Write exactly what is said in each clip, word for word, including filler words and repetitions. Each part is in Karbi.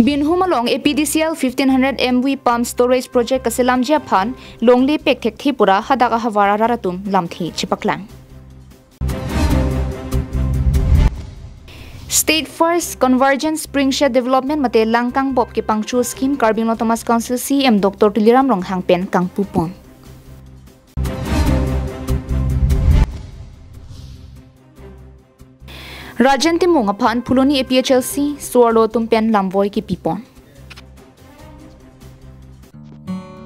Binhum along A P D C L fifteen hundred M V pump storage project kaselamji aphan longle pek thekthe pura hadak ahavar arat atum lamthe chepaklang. State First Convergence Springshed Development mate Langkangbop kepangcho scheme Karbi Anglong Autonomous Council C E M Doctor Tuliram Ronghang pen kangpupon. Rajen Timung aphan Phuloni A P H L C so-arlo atum pen lamvoi kepipon.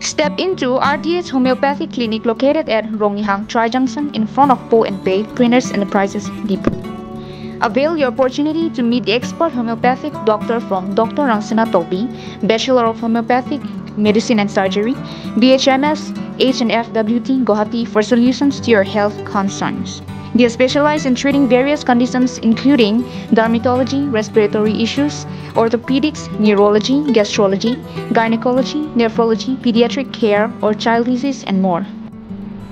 Step into R T H Homeopathic Clinic located at Ronghang Tri Junction in front of Po and Pei Printers Enterprises, Diphu. Avail your opportunity to meet the expert homeopathic doctor from Doctor Rangsina Tokbi, Bachelor of Homeopathic Medicine and Surgery, B H M S, H and F W T, Guwahati for solutions to your health concerns. They specialize in treating various conditions including dermatology, respiratory issues, orthopedics, neurology, gastrology, gynecology, nephrology, pediatric care, or child disease, and more.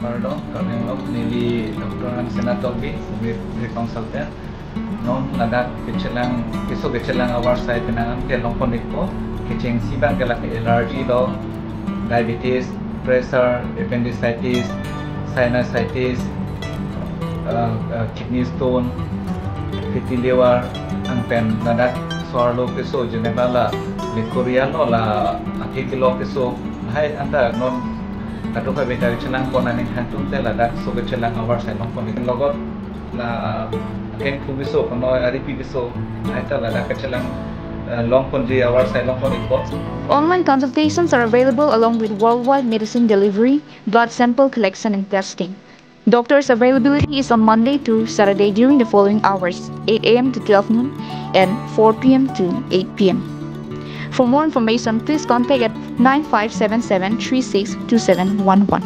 Pardon, Karbi Anglong, neli Doctor Rangsina Tokbi, Sumit Consultant. Non ladak kechelang, keso kechelang avarsai penang an ke longpon ikpo, kechengsi abang ke lake allergy lo, diabetes, pressure, appendicitis, sinusitis, uh, uh, kidney stone, fatty liver, anpen ladak so-arlo keso jeneba la leukorrhea lo la akhei kelok keso, lahai anta non kadokave ta kechelangpon aning hangtum te ladak so kechelang avarsai longpon ik logot la, uh, kengku keso, konoi aripi keso, lahai ta ladak kechelang, uh, longponji avarsai longpon ikpo. Online consultations are available along with worldwide medicine delivery, blood sample collection and testing. Doctor's availability is on Monday to Saturday during the following hours, eight A M to twelve noon and four P M to eight P M. For more information, please contact at nine five seven seven three six two seven one one.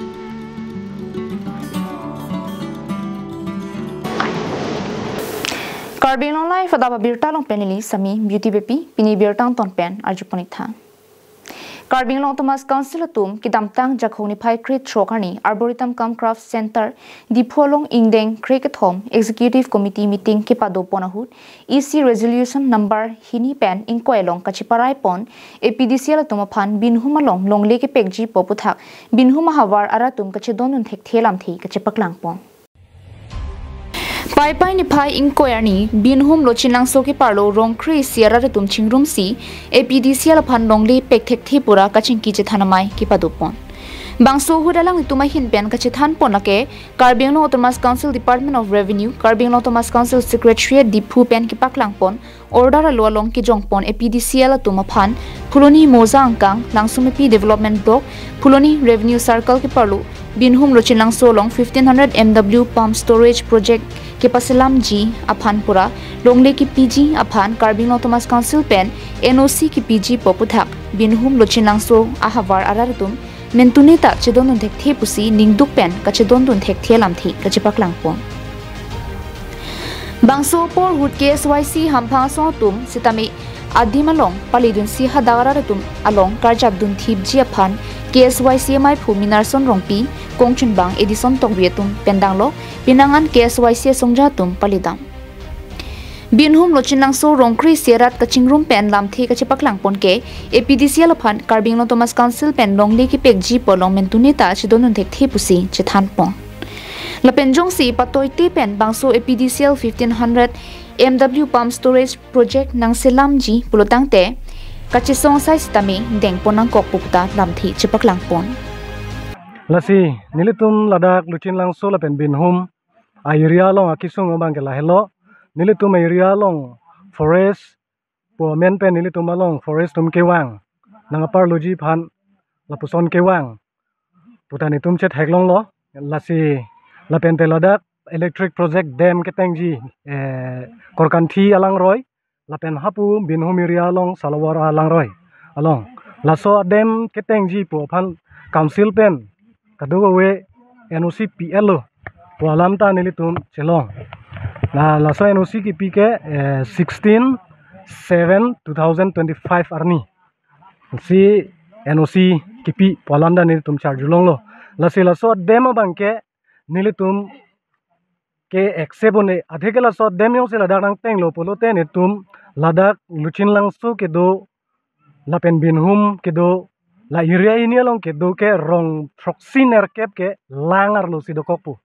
Karbi Anglong Live adap abirta along pen neli Sami Beauty Beypi, pini birta angton pen arjupon ik tha. Karbi Anglong Autonomous Council atum kedamtang Jakhong niphai krethrok arni Arboretum cum Craft Center Diphu along ingdeng krekethom Executive Committee meeting kepadopon ahut E C resolution number hini pen ingkoi along kacheparaipon A P D C L atum aphan Binhum along longle kepekjipo aputhak Binhum ahavar arat atum kachedondun thekthe lamthe kachepaklangpon. Paipai niphai ingkoi arni Binhum Lochinlangso keparlo rongkre isi arat atum chingrumsi A P D C L aphan longle pek thekthe pura kachingki chethan amei kepadopon. Bangso ahut alanglitum ahin pen kachethanpon lake Karbi Anglong Autonomous Council Department of Revenue, Karbi Anglong Autonomous Council Secretariat Diphu pen kepaklangpon order alo along kejongpon A P D C L atum aphan Phuloni Moza Angkang, Langsomepi Development Block, Phuloni Revenue Circle keparlo Binhum Lochinlangso along fifteen hundred M W pump storage project kepaselamji aphan pura longle kepiji aphan Karbi Anglong Autonomous Council pen N O C kepijipo aputhak Binhum Lochinlangso ahavar arat atum mentune ta chedondun thekthe pusi ningduk pen kachedondun thekthe lamthe kachepaklangpon. Bangso apor ahut K S Y C hamphang asong atum sitame adim along paledunsi hadak arat atum along karjap dunthipji aphan K S Y C amaiphu Minarson Rongpi, kongchunbang Edison Tokbi atum pen danglo penang an K S Y C asongja atum paledam. Binhum Lochinlangso rongkre isi arat kachingrum pen lamthe kachepaklangpon ke A P D C L aphan Karbi Anglong Autonomous Council pen longle kepekjipo along mentune ta chedondun thekthe pusi chethanpon. Lapen jongsi patoite pen bangso A P D C L fifteen hundred M W pump storage project nangselamji pulotangte kachesong asai sitame dengpon nangkokpo puta lamthe chepaklangpon. Lasi nelitum ladak Lochinlangso lapen Binhum a-area along akesung abang ke lahelo. Nelitum a-area along forest pu amen pen nelitum along forest atum kevang, nang aparloji aphan lapuson kevang puta netum chetheklonglo. Lasi lapen te ladak electric project dam ketengji, eh, Korkanthi alangroi, lapen hapu Binhum area along Salawar alangroi along laso a-dam ketengji pu aphan council pen kadokave N O C pi-etlo pu alam ta nelitum chelong. Na laso N O C kepi ke, eh, sixteen seven two thousand twenty-five arni si N O C kepi pu alam ta nelitum charjulonglo. Lasi laso a-dam abang ke nelitum ke accept un-e, athe ke laso a-dam jongsi ladak nangtenglo pulote netum ladak Lochinlangso kedo lapen Binhum kedo, la area hini along kedo ke rong throksi nerkep ke lang arlo si dokokpo.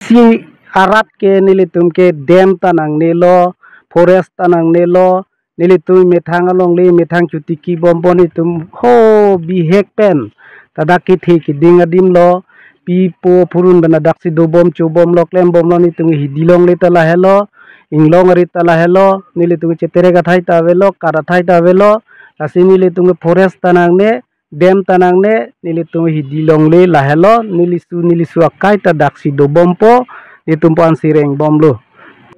Si arat ke nelitum ke dam ta nangnelo, forest ta nangnelo, nelitum methang alongle methang chotiki bompo, nelitum ho bihek pen ta dak kethe keding adim lo, pi po phurun pen dak si dobom chobomlo klembomlo, nelitum hidi longle ta lahelo, inglong arit ta lahelo, nelitum cheterek athai ta avelo, kat athai ta avelo, lasi nelitum forest ta nangne, dam ta nangne, nelitum hidi longle lahelo, nelisu nelisu akai ta dak si dobompo, nelitum po ansi rengbomlo.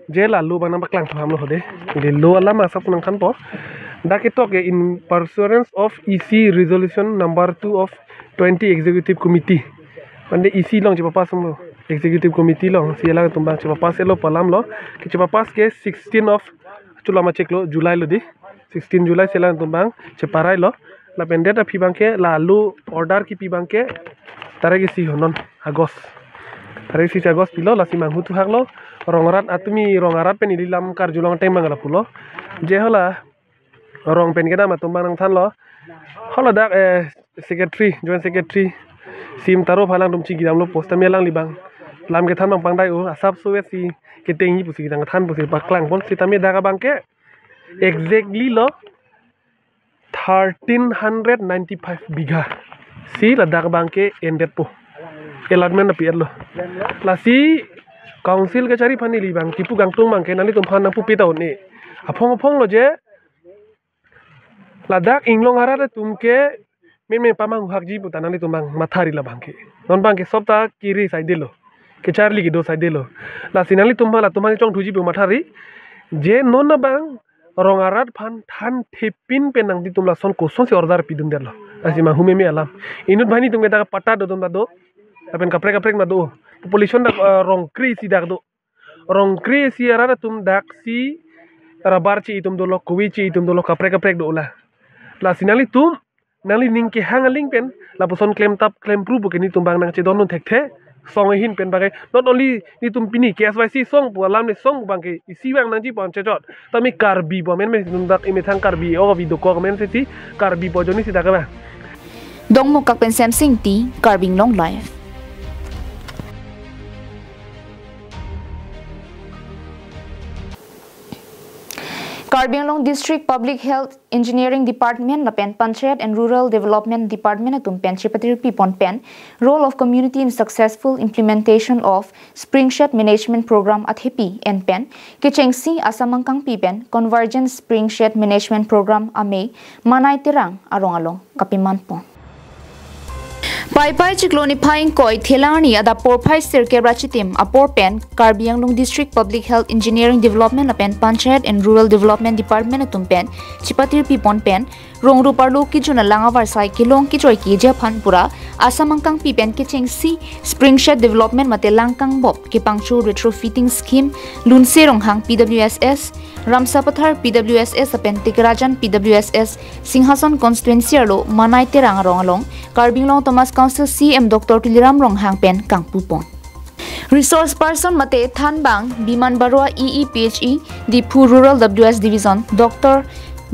Je la lo abang nangpaklang thu ham lo hode. Ili lo alam asap nangthanpo. Dak ketok ke in pursuance of E C resolution number two of twenty executive committee. Mane E C along chepapass lo. Executive committee along si alangtum abang chepapass lo pu alam lo. Ke chepapass ke sixteen of, chulama cheklo, July lo di. Sixteen July si alangtum abang cheparai lo. Lapen date aphi abang ke la lo order kipi abang ke tarik isi ho non, August. Tarik isi August pilo, lasi manghu thuhak lo. Rong arat atum, rong arat pen ili lam karjulong ateng abang lapulo. Je hala rong pen kedam atum abang nangthanlo. Hala dak, eh, secretary, joint secretary, sim taro phalang tum chigidam lo post tame alangli abang lam kethan abang pangdai o, asap so si ketengji pusi kedang kethan pusi paklangpon, sitame dak abang ke exactly lo thirteen hundred ninety-five bigha si ladak abang ke endetpo. Allotment api-etlo. Lasi council kachari aphan ili abang kipu kangtung abang ke nanglitum aphan nangpupe ta un-e. Aphong aphong lo je ladak inglong arat atum ke menmen pamang hakji pu ta nanglitum abang mathari la abang ke. Non abang ke sop ta kiri saidelo, kecharli kedo saidelo. Lasi nanglitum aphan, latum aphan chongthuji pu mathari. Je non abang rong arat aphan than thepin pen nanglitum lason kosonsi order pidundetlo. Lasi manghu meme alam. Inut banghini atum ke dak patta do atum ta do. Lapen kaprek kaprek ma do. Population dak, eh, rong kre-isi dak do. Rong kre-isi arat atum dak si rubber che-e atum dolo, kove che-e atum dolo, kaprek kaprek do la. Lasi nanglitum, nangli ning kehang aling pen lapuson klemtap klempru pu ke nelitum abang nangchedondun thekthe. Song ahin pen abang ke, not only nelitum pini K S Y C song pu alam, ne song pu abang ke isi abang nangji pon chechot. Tame Karbi pu amen pen nelitum dak imethang Karbi o video ko amen sesi Karbi pu ajoine si dak abang. Dongmukak pen Semsing Ingti, Karbi Anglong Live. Karbi Anglong District Public Health Engineering Department lapen Panchayat and Rural Development Department atum pen chepatirpi pon pen role of community in successful implementation of Springshed Management Program athepi en pen kechengsi Assam angkangpi pen Convergent Springshed Management Program amei Manai Terang arong along kapemanpon. Paipai chiklo niphai ingkoi Thelarni adap porphai sirkep ra chitim apor pen Karbi Anglong District Public Health Engineering Development lapen Panchayat and Rural Development Department atum pen chepatirpi pon pen rong rup arlo kejun alang avarsai kelong kechoiki jephan pura Assam angkangpi pen kechengsi Springshed Development mate langkangbop kepangcho retrofitting scheme Lunse Ronghang P W S S, Ramsapathar P W S S lapen Tikerajan P W S S, Singhason constituency arlo Manai Terang arong along Karbi Anglong Autonomous Council C E M Doctor Tuliram Ronghang pen kangpupon. Resource person mate thanbang Biman Baruah E E P H E, Diphu Rural W S Division, Doctor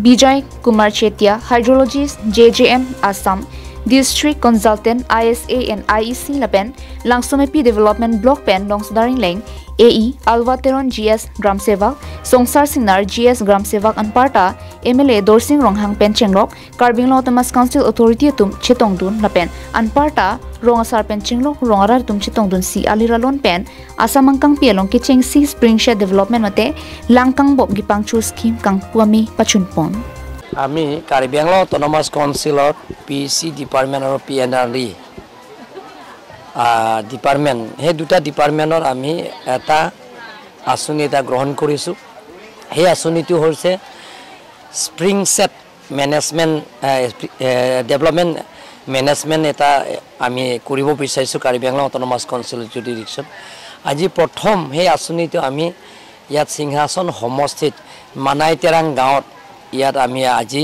Bijay Kumar Chetia, Hydrologist J J M Assam, District Consultant I S A and I E C lapen Langsomepi Development Block pen Longsodar Ingleng, A E Alva Teron G S Gram Sevak, Songsar Singnar G S Gram Sevak anparta M L A Dorsing Ronghang pen chenglok, Karbi Anglong Autonomous Council Authority atum chetongdun lapen anparta rong asar pen chenglok rong arat atum chetongdunsi aliralon pen Assam angkangpi along kechengsi Springshed Development mate langkangbop kepangcho scheme kangpu amei pachunpon. আমি কাৰ্বি আংলং অট'নমাছ কাউন্সিলৰ P C department আৰু P N R D, আহ, ডিপাৰ্টমেণ্ট, সেই দুটা ডিপাৰ্টমেণ্টৰ আমি এটা আঁচনি এটা গ্ৰহণ কৰিছোঁ। সেই আঁচনিটো হৈছে স্প্ৰিং ছেট মেনেজমেণ্ট, আহ, স্প্ৰি-, আহ, ডেভেলপমেণ্ট মেনেজমেণ্ট এটা আমি কৰিব বিচাৰিছোঁ কাৰ্বি আংলং অট'নমাছ কাউন্সিল জুৰিডিকশ্যন। আজি প্ৰথম সেই আঁচনিটো আমি ইয়াত সিংহাসন সমষ্টিত মানাইতেৰাং গাঁৱত ইয়াত আমি আজি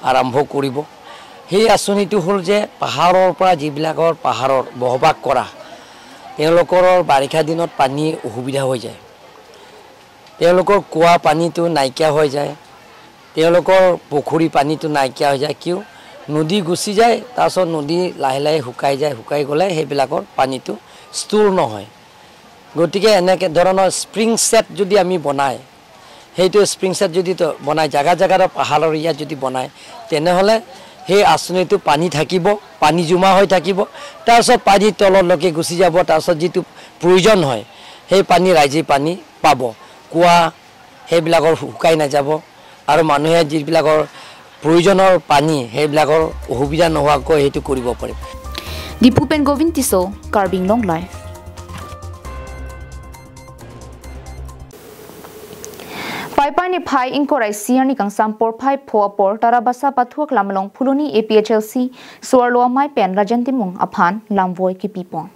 আৰম্ভ কৰিব। সেই আঁচনিটো হ'ল যে পাহাৰৰ পৰা যিবিলাকৰ পাহাৰৰ বসবাস কৰা, তেওঁলোকৰ বাৰিষা দিনত পানী অসুবিধা হৈ যায়, তেওঁলোকৰ কুঁৱা পানীটো নাইকিয়া হৈ যায়, তেওঁলোকৰ পুখুৰী পানীটো নাইকিয়া হৈ যায়। কিয়? নদী গুচি যায়, তাৰপিছত নদী লাহে লাহে শুকাই যায়। শুকাই গ'লে সেইবিলাকৰ পানীটো ষ্ট'ৰ নহয়। গতিকে এনেকে ধৰণৰ স্প্ৰিং ছেট যদি আমি বনাই, সেইটো স্প্ৰিং ছেট যদি ত-, বনাই, জাগা জাগাত পাহাৰৰ ইয়াত যদি বনাই, তেনেহ'লে সেই আঁচনিটো পানী থাকিব, পানী জমা হৈ থাকিব, তাৰপিছত পানী তললৈকে গুচি যাব। তাৰপিছত যিটো প্ৰয়োজন হয়, সেই পানী ৰাইজে পানী পাব। কুঁৱা সেইবিলাকৰ শুকাই নাযাব আৰু মানুহে যিবিলাকৰ প্ৰয়োজনৰ পানী, সেইবিলাকৰ অসুবিধা নোহোৱাকৈ সেইটো কৰিব পাৰিব। Diphu pen Govind Tisso, Karbi Anglong Live. Paipai niphai ingkoi ra isi arni kangsam porphai pho apor Tarabasa Pathu aklam along Phuloni A P H L C so-arlo amei pen Rajen Timung aphan lamvoi kipipon.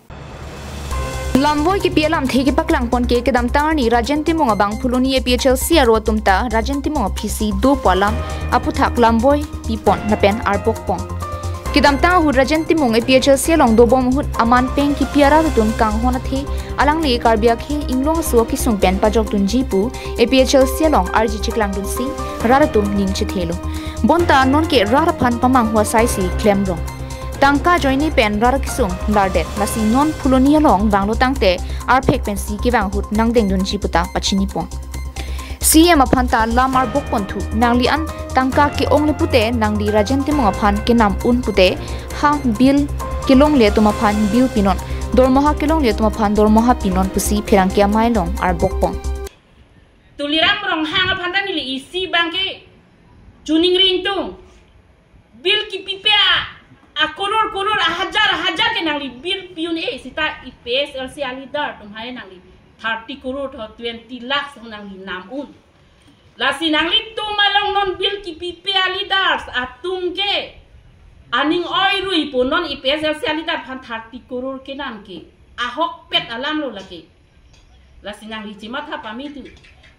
Lamvoi kipi alamthe kepaklang pon ke kedamtang arni Rajen Timung abang Phuloni A P H L C aro atum ta Rajen Timung aphisi dopo alam aputhak lamvoi pipon lapen arbok pon. Kedamtang ahut Rajen Timung A P H L C along dobom ahut aman peng kipi arat atum kanghon athe alangli Karbi akhei inglong aso akesung pen pajokdunji pu A P H L C along arji cheklangdunsi rat atum ning chethelo. Bonta nonke rat aphan pamanghu asai si klemrong. Tangka ajoine pen rat akesung lardet, lasi non Phuloni along vanglo tangte arphek pensi kevang ahut nangdengdunji puta pachinipon. C E M aphan ta lam arbok ponthu, nangli an tangka ke-ong le pute nangli Rajen Timung aphan kenam un pute, ha bill kelongle atum aphan bill pinon, dormoha kelongle atum aphan dormoha pinon pusi pherangke amei along arbok pon. Tuliram Ronghang aphan ta neli isi abangke choningri ingtung. Bill kipipe a, a koror koror, a hajar a hajar ke nangli bill pi un-e, seta A P H L C a leader atum hai nangli thirty koror tho twenty lakhs nangli nam un. Lasi nanglitum along non bill kipipe a leaders atum ke aning oirui pu non A P H L C a leader aphan thirty koror kenam ke ahokpet alam lo lake. Lasi nangli chematha pame thu.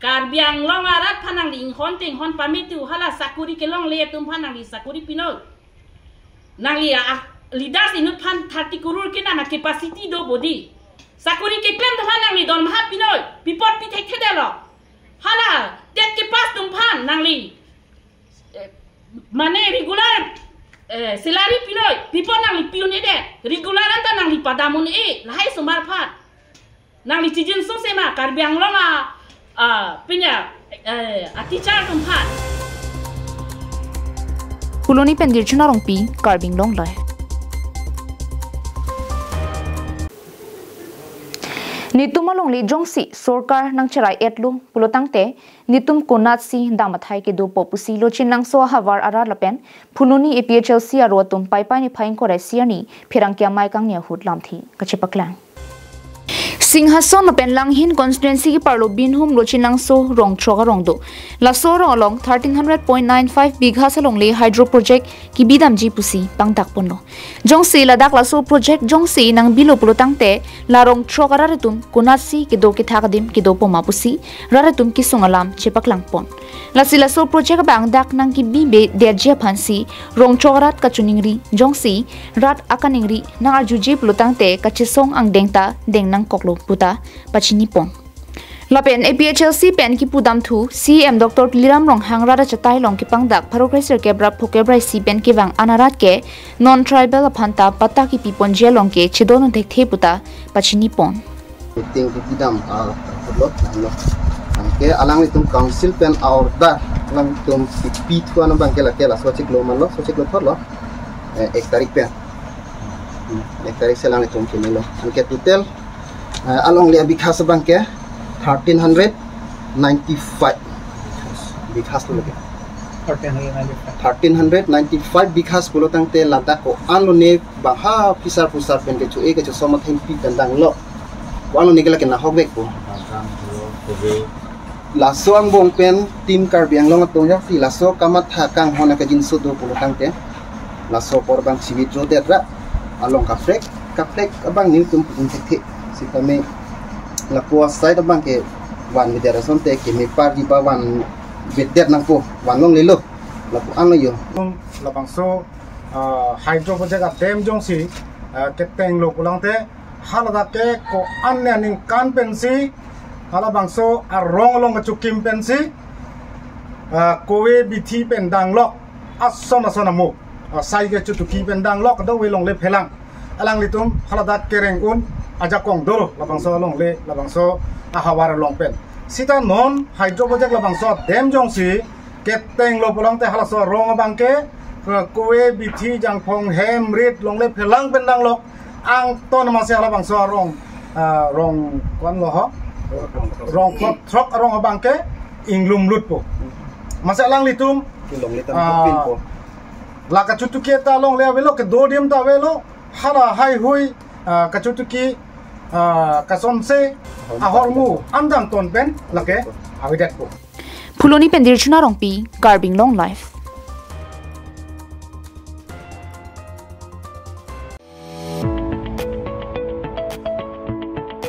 Karbi Anglong arat aphan nangli inghon tenghon pame thu. Hala sakori kelongle atum aphan nangli sakori pinoi. Nangli a, a leaders inut aphan thirty koror kenam a capacity do bodi. Sakori keklem atum aphan nangli dormoha pinoi. Pi apot pi thekthedetlo. Hala TET kepass atum aphan nangli, eh, mane regular, eh, salary pinoi. Pi apot nangli pi un-edet. Regular anta nangli padam un-e. Lahai osomar aphan. Nangli chijinso sema Karbi Anglong a, a, pini a, eh, a teacher atum aphan. Phuloni pen Dirchuna Rongpi, Karbi Anglong Live. Netum alongle jongsi sorkar nangcherai-etlo pulo tangte netum konatsi dam athai kedopo pusi Lochinlangso ahavar arat lapen Phuloni A P H L C aro atum Paipai niphai ingkoi ra isi arni pherangke amei kangni ahut lamthe kachepaklang. Singhason lapen Langhin constituency keparlo Binhum Lochinlangso rong throk arong do. Laso arong along thirteen hundred point nine five bighas alongle hydro project kebidamji pusi pangdak ponlo. Jongsi ladak laso project jongsi nangbilo pulo tangte la rong throk arat atum konatsi kedo kethak adim kedopo ma pusi rat atum kesung alam chepaklang pon. Lasi laso project abang dak nangkebi be detji aphansi rong throk arat kachoningri, jongsi rat akaningri nang-arjuji pulo tangte kachesong angdeng ta deng nangkoklo puta pachinipon. Lapen A P H L C pen kipudamthu C E M Doctor Tuliram Ronghang rat achatai along kepangdak pharo kre sirkep ra phokep ra isi pen kevang an arat ke non tribal aphan ta patta kipiponji along ke chedondun thekthe puta pachinipon. Meeting kepidam, ah, lo, lo. Anke alanglitum council pen order, alangtum kipi thu an abangke lake laso chiklo manlo, so chiklo thotlo. Eh, ek tarik pen. Hmm, ek tarik si alanglitum kimilo. Anke total, eh, alongle abighas abangke thirteen hundred ninety-five bighas lo lake. Thirteen hundred ninety-five. Thirteen hundred ninety-five bighas pulo tangte ladak ko-an lone bang ha phisar phusar pen kecho-e kechosom athengpi pen danglo. Ko-an lone ke lake nahokvekpo. Laso angbong pen Team Karbi Anglong atum jongsi laso kamatha kanghon akejinso do pulo tangte laso apor abang chibit rodet ra along kaprek kaprek abang netum pudun thekthe. Sitame lapu aside abangke vanvedet asonte keme parji ba vanvedet nangpo, vanlonglelo. Lapu-an lo yo. Labangso, ah, hydro project adem jongsi, ah, ketenglo pulo tangte, haladak ke ko-an ne aningkan pensi, halabangso arong along kachukim pensi, ah, kove bithi pen danglok ason ason amo, ah, sai ke chutuki pen danglok do we longle phelang. Alanglitum haladak kereng un ajakong dolo labangso alongle, labangso ahavar along pen. Sita non hydro project labangso dam jongsi ketenglo pulote halaso arong abangke, ah, kove bithi jangphong hem rit longle phelang pen danglok. Angton masi halabangso arong, ah, rong ko-an lo ho? Rong ko-, throk arong abangke inglum lutpo. Masi alanglitum, Longle tam ah, pinpo. La kachutuki ta longle avelo, kedo adim ta avelo, hala haihui, ah, kachutuki, ah, kasonse, ahormu, andang ton pen lake avedetpo. Phuloni pen Dirchuna Rongpi, Karbi Anglong Live.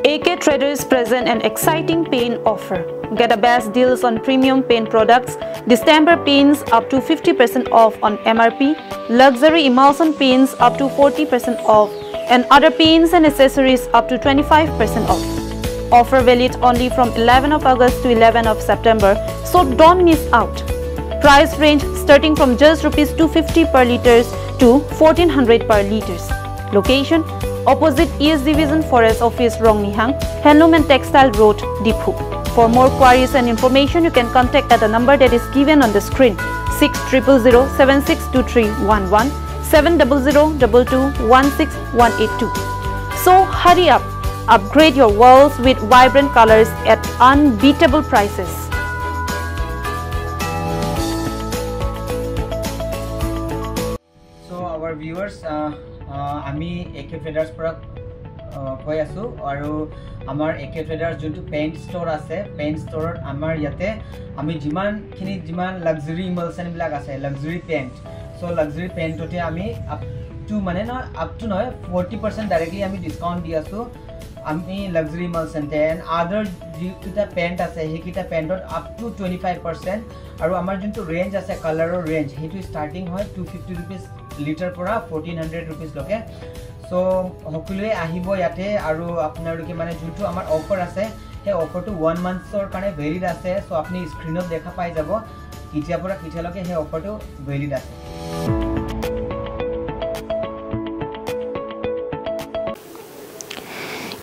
A K Traders present an exciting paint offer. Get the best deals on premium paint products, distemper paints up to fifty percent off on M R P, luxury emulsion paints up to forty percent off, and other paints and accessories up to twenty-five percent off. Offer valid only from eleven of August to eleven of September, so don't miss out. Price range starting from just rupees two fifty per liters to fourteen hundred per liters. Location: opposite East Division Forest Office, Rongnihang, Handloom and Textile Road, Diphu. For more queries and information, you can contact at the number that is given on the screen, six triple zero seven six two three one one, seven double zero double two one six one eight two. So hurry up, upgrade your walls with vibrant colors at unbeatable prices. So our viewers, আহ, আহ, আমি এ কে ট্ৰেডাৰ্ছ পৰা, আহ, কৈ আছোঁ আৰু আমাৰ এ কে ট্ৰেডাৰ্ছ যোনটো paint store আছে, পেইণ্ট ষ্ট'ৰত আমাৰ ইয়াতে আমি যিমানখিনি, যিমান লাক্সাৰী ইমালচনবিলাক আছে, লাক্সাৰী পেইণ্ট, চ' লাক্সাৰী পেইণ্টতে আমি আপ টু, মানে, নহয়, আপ টু নহয়, ফৰ্টি পাৰ্চেণ্ট ডাইৰেক্টলি আমি ডিছকাউণ্ট দি আছোঁ। আমি লাক্সাৰী ইমালচন এণ্ড আদাৰ যিকেইটা পেইণ্ট আছে, সেইকেইটা পেইণ্টত up to twenty five percent. আৰু আমাৰ যোনটো ৰেঞ্জ আছে, কালাৰৰ ৰেঞ্জ, সেইটো ষ্টাৰ্টিং হয় টু ফিফটি ৰুপিজ লিটাৰ পৰা ফৰ্টিন হাণ্ড্ৰেড ৰুপিজলৈকে। চ' সকলোৱে আহিব ইয়াতে আৰু আপোনালোকে, মানে, যোনটো আমাৰ অফাৰ আছে, সেই অফাৰটো ওৱান মান্থছৰ কাৰণে ভেলিড আছে। চ' আপুনি স্ক্ৰীণত দেখা পাই যাব কেতিয়াৰ পৰা কেতিয়ালৈকে সেই অফাৰটো ভেলিড আছে।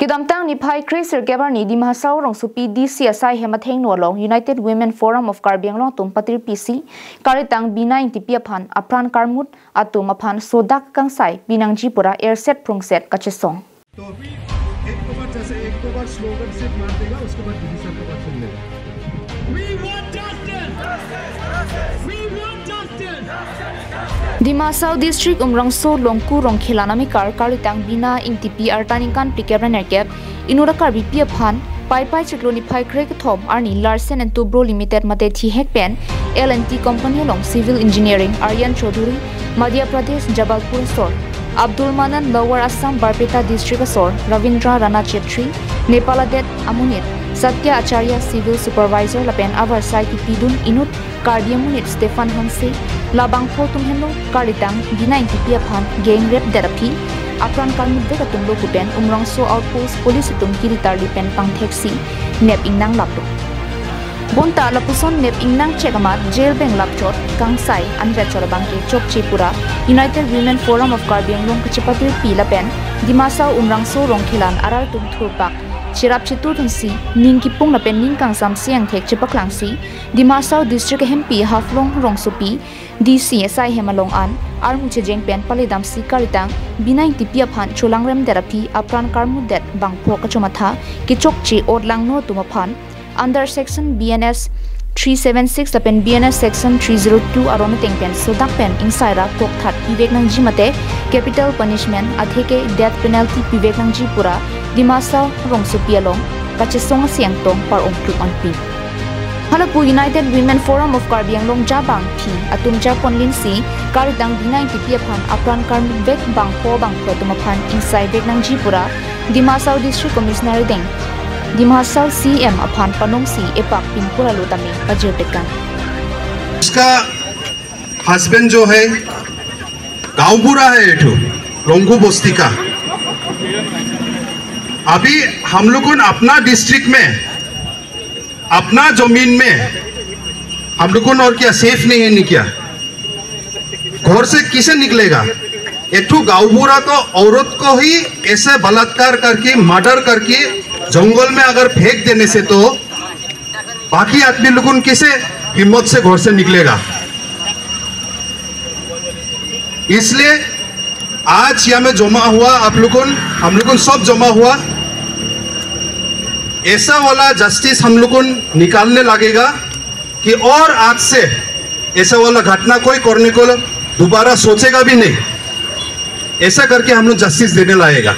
Kedamtang niphai kre sirkep arni Dima Hasao rongsopi D C asai hem athengno along United Women Forum of Karbi Anglong atum patirpisi, Karitang Bina Ingtipi aphan apran karmut atum aphan sodak kangsai pinangji pura erset prungset kachesong. तो एक दो बार, जैसे एक दो बार स्लोगन सिर्फ मार देगा, उसके बाद दीदी सर को बात सुन लेगा। We want justice! We want justice! Dima Hasao District Umrangso Longku Rongkhelan amekar Karitang Bina Ingtipi arta ningkan phlikep ra nerkep inut akarbipi aphan Paipai chiklo niphai kre kethom arni Larsen and Toubro Limited mate thihek pen L and T Company along Civil Engineering Aryan Chaudhary, Madhya Pradesh, Jabalpur asor, Abdul Manan, Lower Assam Barpeta District asor, Ravindra Rana Chetri, Nepal adet amonit, Satya Acharya, Civil Supervisor lapen avarsai kipidun inut Karbi amonit Stephen Hanse, labangpho atum henlo Karitang Bina Ingtipi aphan gang rape det aphi apran karmut vek atum lo pu pen Umrangso Outpost Police atum kiri tarli pen pangtheksi nep ingnang laplo. Bonta lapuson nep ingnang chek amat jail beng lapchot kangsai anvet chot abangke chokche pura United Women Forum of Karbi Anglong kachepatirpi lapen Dima Hasao Umrangso Rongkhelan arat atum thurpak cherap chetu thunsi ning kipung lapen ning kangsam si angthek chepaklangsi Dima Hasao District ahempi Haflong rongsopi D C asai hem along an armu chejeng pen paledamsi Karitang Bina Ingtipi aphan cholangrem det aphi apran karmut det bangpho kachomatha kechokche otlangno atum aphan under section B N S three seven six lapen B N S section three zero two aron ateng pen sodak pen ingsai ra kokthat pivek nangji mate capital punishment atheke death penalty pivek nangji pura Dima Hasao rongsopi along kachesong asi angtong par-ongkluk anpi. Halapu United Women Forum of Karbi Anglong jabang phi atum jarpon linsi Karitang Bina Ingtipi aphan apran karmut vek bangpho bangpho atum aphan ingsai vek nangji pura Dima Hasao District Commissioner deng Dima Hasao C M aphan panongsi epak pin pura lo tame pajir tekan. उसका हस्बैंड जो है, गांव बूढ़ा है, ये तो रोंगू बस्ती का। अभी हम लोगों ने अपना डिस्ट्रिक्ट में, अपना जमीन में हम लोगों और क्या सेफ नहीं है नहीं क्या? घर से किसे निकलेगा? एक ठो गाँव बूढ़ा को, औरत को ही ऐसे बलात्कार करके, मर्डर करके जंगल में अगर फेंक देने से तो बाकी आदमी लोगों किसे हिम्मत से घर से निकलेगा? इसलिए आज यहाँ में जमा हुआ आप लोगों, हम लोगों सब जमा हुआ, ऐसा वाला जस्टिस हम लोगों निकालने लगेगा कि और आज से ऐसा वाला घटना कोई करने को दोबारा सोचेगा भी नहीं। ऐसा करके हम लोग जस्टिस देने लाएगा।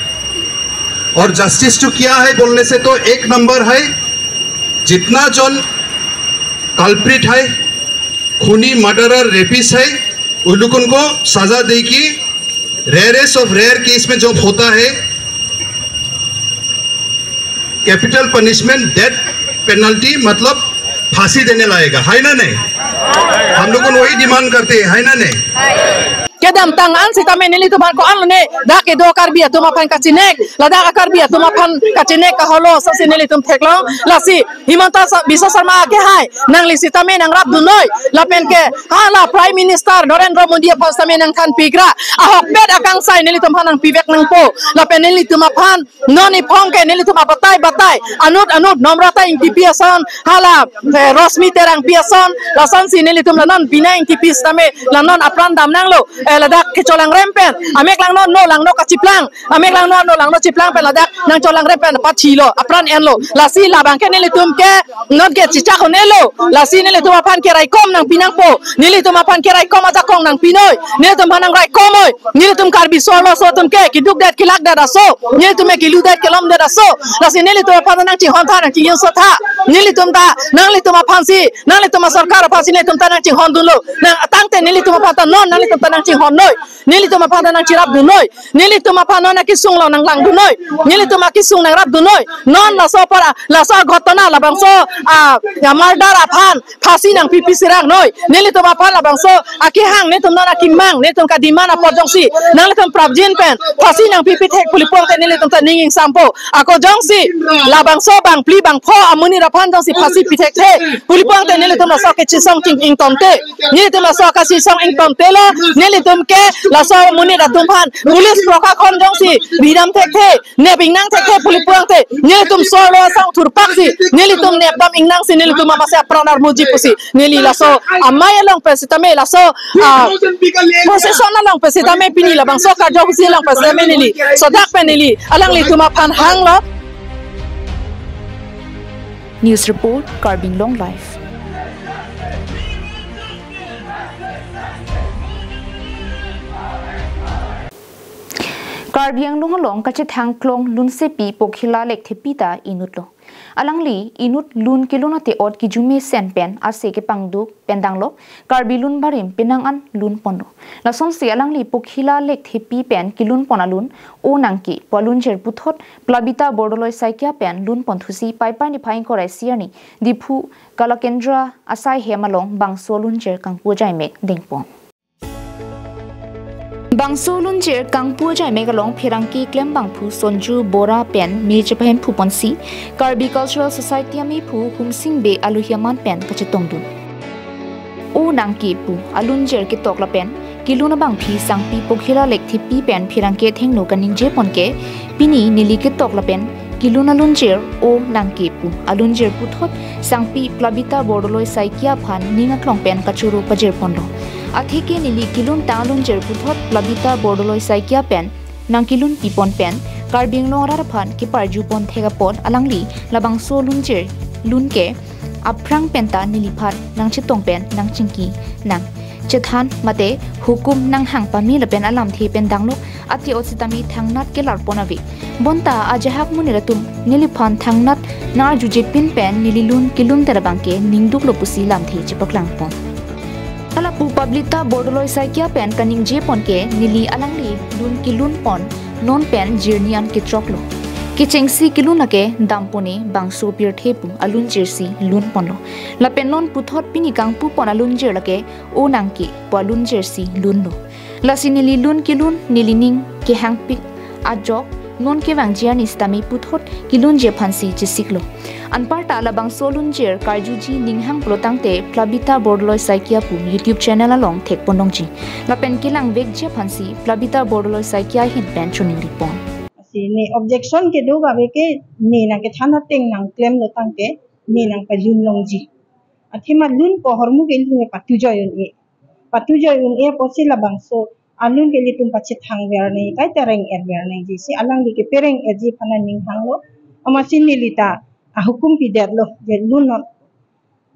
और जस्टिस जो क्या है बोलने से तो एक नंबर है, जितना जन कल्प्रिट है, खूनी, मर्डरर, रेपिस्ट है, उन लोगों को सजा दे कि रेयरेस्ट ऑफ रेयर केस में जब होता है कैपिटल पनिशमेंट, डेथ पेनल्टी, मतलब फांसी देने लाएगा, है ना नहीं? हम लोग वही डिमांड करते हैं, है ना नहीं? Kedamtang an sitame nelitum aphan ko-an lone, dak kedo Karbi atum aphan kachinek, ladak a-Karbi atum aphan kachinek kaholo, lasi nelitum theklong, lasi Himanta Sa-, Biswa Sarma ke hai, nangli sitame nangrapdunnoi, lapen ke, hala Prime Minister Narendra Modi aphan sitame nangthanpikra, ahokpet akangsai nelitum aphan nangpivek nangpo, lapen nelitum aphan non iphong ke nelitum abatai batai, anut anut Namrata Ingtipi ason, hala, eh, Rosmi Terangpi ason, lasonsi nelitum la non Bina Ingtipi sitame, la non apran damnanglo, eh, ladak kecholangrem pen, amek langno no langno kachiplang, amek langno no langno chiplang pen ladak nangcholangrem pen pathilo, apran enlo, lasi labang ke nelitum ke non ke chichak honelo, lasi nelitum aphan ke raikom nangpinangpo, nelitum aphan ke raikom ajakong nangpinoi, nelitum aphan nangraikomoi, nelitum Karbi solo so atum ke, keduk det kelak det aso, nelitum ke kelu det kelom det aso, lasi nelitum aphan nangchinghontha, nangchingyunsotha, nelitum ta, nanglitum aphansi, nanglitum asarkar aphansi nelitum ta nangchinghondunlo, nang atangte nelitum aphan ta non, nanglitum ta nangchinghonnoi, nelitum aphan ta nangcherapdunnoi, nelitum aphan non akesung lo nanglangdunnoi, nelitum akesung nangrapdunnoi, non laso apor, laso aghotona labangso, ah, ya murder aphan, phansi nangpipi sirang noi. Nelitum aphan labangso akehang, nelitum non akemang, nelitum kademand apor jongsi, nanglitum prapjin pen phansi nangpipi thek pu lapuangte nelitum ta ning ingsampo. Ako jongsi labangso bangphli bangpho amonit aphan jongsi phansi pithekthe pu lapuangte nelitum laso kachisong ching ingtonte. Nelitum laso kachisong ingtontelo, nelitum ke laso amonit atum aphan police prokhakon jongsi ridam thekthe, nepingnang thekthe pu lapuangte, nelitum solo asong thurpaksi, nelitum nepdam ingnangsi, nelitum amase apran armuji pusi, neli laso amei along pen sitame laso, ah, procession along pen sitame pini labangso karjohusi along pen sitame neli sodak pen neli alanglitum aphan hanglo. News report, Karbi Anglong Live. Karbi Anglong along kachethang klong lunsepi Pokhila Lekthepi ta inutlo. Alangli inut lun kelun ate-ot kejumesen pen ase kepangduk pen danglo, Karbi lun barim penang an lun ponlo. Lasonsi alangli Pokhila Lekthepi pen kelun pon alun O Nangke pu alunjer puthot Plabita Bordoloi Saikia pen lun ponthusi Paipai niphai ingkoi ra isi arni Diphu Kalakendra asai hem along bangso lunjer kangpu ajaimek dengpon. Bangso lunjer kangpu ajaimek along pherangke klembangphu Sonju Bora pen me chepahemphu ponsi Karbi Cultural Society amephu Humsing Bey alohi aman pen kachetongdun. O Nangke pu alunjer ketok lapen kelun abangpi sangpi Pokhila Lekthepi pen pherangke athengno kaningje pon ke pini neli ketok lapen kelun alunjer O Nangke pu alunjer puthot sangpi Plabita Bordoloi Saikia aphan ning aklong pen kachoro pajir ponlo. Atheke neli kelun ta alunjer puthot Plabita Bordoloi Saikia pen nangkelun pipon pen Karbi Anglong arat aphan keparju pon thek apot alangli labangso lunjer lun ke aphrang penta neliphan nangchetong pen nangchingki nang chethan mate hukum nanghang pame lapen alamthe pen danglo ate-ot sitame thangnat kelar pon ave. Bonta ajahak monit atum neliphan thangnat nangarjujepin pen neli lun kelun terabang ke ningduklo pusi lamthe chepaklang pon. Hala pu Plabita Bordoloi Saikia pen kaningje pon ke neli alangli lun kelun pon non pen jirni an kechoklo. Kechengsi kelun lake dampone bangso pirthe pu alunjer si lun ponlo. Lapen non puthot pini kangpu pon alunjer lake O Nangke pu alunjer si lunlo. Lasi neli lun kelun neli ning kehangpik ajok Non kevangji arni sitame puthot kelunji aphansi chesiklo. Anparta labangso alunjir karjuji ninghang pulotangte Plabita Bordoloi Saikia pu YouTube channel along thekpon longji. Lapen kelangvekji aphansi Plabita Bordoloi Saikia ahin pen choningripon. Si ne objection kedo kave ke ne nangkethan ateng nangklemlo tangte ne nangpalun longji. Athema lunpo ahormu ke lun ke patujoi un-e. Patujoi un-e apotsi labangso alun ke ilitum pachethang ver nangji, kaita reng-et ver nangji si alangli ke pereng-etji aphan aning hanglo. Amatsi nelita ahukum pidetlo je lunnon.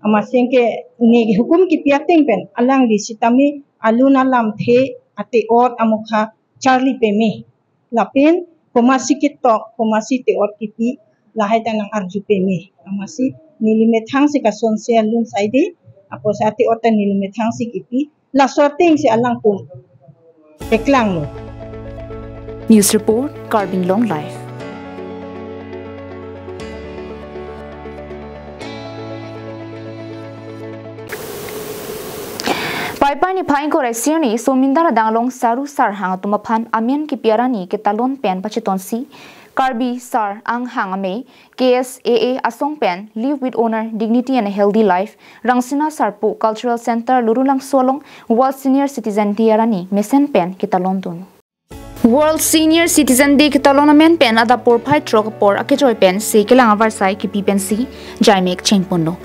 Amatsi ke ne hukum kipi ateng pen alangli sitame alun alamthe, ate-ot amokha charli peme. Lapen komatsi ketok, komatsi ate-ot kipi, lahai ta nang-arju peme. Amatsi neli methang si kasonsi alun saide, apotsi ate-ot ta neli methang si kipi, laso ateng si alangtum peklanglo. News report, Karbi Anglong Live. Paipai niphai ingkoi ra isi arni Somindar adang along Saru Sarhang atum aphan amen kipi arni ketalon pen pachetonsi Karbi Sar Anghang Amei K S A A asong pen Live with Honor, Dignity and a Healthy Life, Rangsina Sarpo Cultural Center, Lurulangso along World Senior Citizen Day arni mesen pen ketalondun. World Senior Citizen Day ketalon amen pen adap porphai throk apor akejoi pen se kelang avarsai kipi pensi jaimek chengponlo.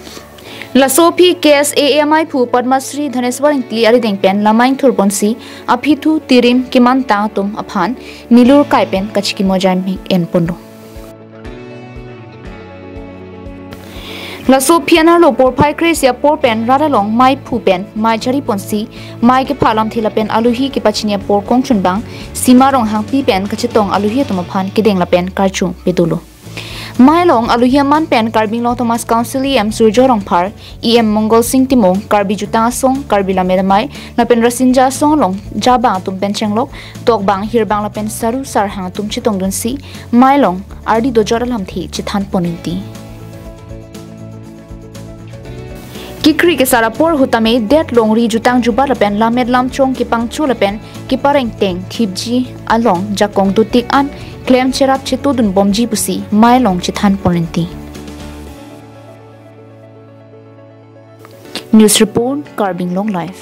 Laso aphi K S A A amaiphu Padma Shri Dhaneswar Ingti arideng pen lamai ingthurponsi aphi thu tirim kemantang atum aphan nilur kai pen kachikimo jaimek enponlo. Laso aphi anerlo porphai kre-isi apor pen rat along maiphu pen mai jariponsi mai kepha alamthe lapen aluhi kepachini apor kongchunbang Sima Ronghangpi pen kachetong aluhi atum aphan kedeng lapen karju pedolo. Mai along aluhi aman pen Karbi Anglong Autonomous Council E M Surjya Rongphar, E M Mongol Sing Timung, Karbi Jutang Asong, Karbi Lammet Amei lapen Rasinja Asong along jabang atum pen chenglok tokbang, hirbang lapen Saru Sarhang atum chetongdunsi mai along ardi dojot alamthe chethanpon inti. Kekri kesar apor ahut tame det longri jutang jubat lapen lammet lamchong kepangcho lapen keparengteng thipji along jakong dotik an klem cherap chetodunbomji pusi mai along chethanpon inti. News report, Karbi Anglong Live.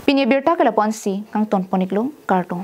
Pini abirta ke lapu-ansi kangtonpon iklo, kardom.